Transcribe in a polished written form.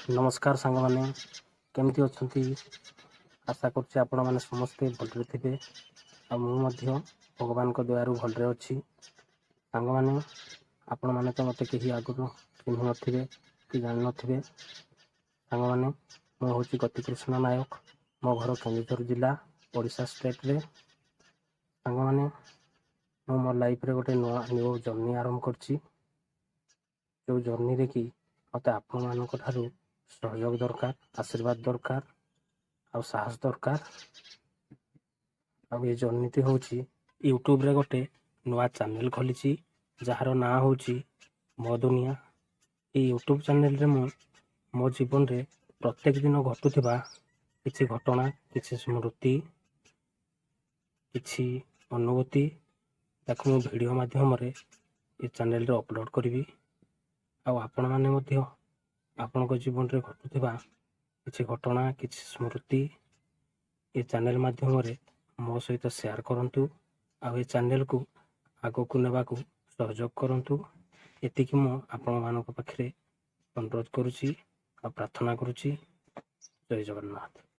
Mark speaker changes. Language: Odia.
Speaker 1: ନମସ୍କାର ସାଙ୍ଗମାନେ, କେମିତି ଅଛନ୍ତି? ଆଶା କରୁଛି ଆପଣମାନେ ସମସ୍ତେ ଭଲରେ ଥିବେ ଆଉ ମୁଁ ମଧ୍ୟ ଭଗବାନଙ୍କ ଦୟାରୁ ଭଲରେ ଅଛି। ସାଙ୍ଗମାନେ, ଆପଣମାନେ ତ ମୋତେ କେହି ଆଗରୁ ଚିହ୍ନି ନଥିବେ କି ଜାଣିନଥିବେ। ସାଙ୍ଗମାନେ, ମୁଁ ହେଉଛି ଗତିକୃଷ୍ଣ ନାୟକ। ମୋ ଘର କେନ୍ଦୁଝର ଜିଲ୍ଲା, ଓଡ଼ିଶା ଷ୍ଟେଟ୍ରେ। ସାଙ୍ଗମାନେ, ମୁଁ ମୋ ଲାଇଫ୍ରେ ଗୋଟେ ନୂଆ ନ୍ୟୁ ଜର୍ଣ୍ଣି ଆରମ୍ଭ କରିଛି, ଯେଉଁ ଜର୍ଣ୍ଣିରେ କି ମୋତେ ଆପଣମାନଙ୍କ ଠାରୁ ସହଯୋଗ ଦରକାର, ଆଶୀର୍ବାଦ ଦରକାର ଆଉ ସାହସ ଦରକାର। ଆଉ ଏ ଜର୍ଣ୍ଣିଟି ହେଉଛି, ୟୁଟ୍ୟୁବରେ ଗୋଟେ ନୂଆ ଚ୍ୟାନେଲ୍ ଖୋଲିଛି, ଯାହାର ନାଁ ହେଉଛି ମୋ ଦୁନିଆ। ଏଇ ୟୁଟ୍ୟୁବ୍ ଚ୍ୟାନେଲ୍ରେ ମୁଁ ମୋ ଜୀବନରେ ପ୍ରତ୍ୟେକ ଦିନ ଘଟୁଥିବା କିଛି ଘଟଣା, କିଛି ସ୍ମୃତି, କିଛି ଅନୁଭୂତି, ତାକୁ ମୁଁ ଭିଡ଼ିଓ ମାଧ୍ୟମରେ ଏ ଚ୍ୟାନେଲ୍ରେ ଅପଲୋଡ଼୍ କରିବି। ଆଉ ଆପଣମାନେ ମଧ୍ୟ ଆପଣଙ୍କ ଜୀବନରେ ଘଟୁଥିବା କିଛି ଘଟଣା, କିଛି ସ୍ମୃତି ଏ ଚ୍ୟାନେଲ୍ ମାଧ୍ୟମରେ ମୋ ସହିତ ସେୟାର କରନ୍ତୁ ଆଉ ଏ ଚ୍ୟାନେଲ୍କୁ ଆଗକୁ ନେବାକୁ ସହଯୋଗ କରନ୍ତୁ। ଏତିକି ମୁଁ ଆପଣମାନଙ୍କ ପାଖରେ ଅନୁରୋଧ କରୁଛି ଆଉ ପ୍ରାର୍ଥନା କରୁଛି। ଜୟ ଜଗନ୍ନାଥ।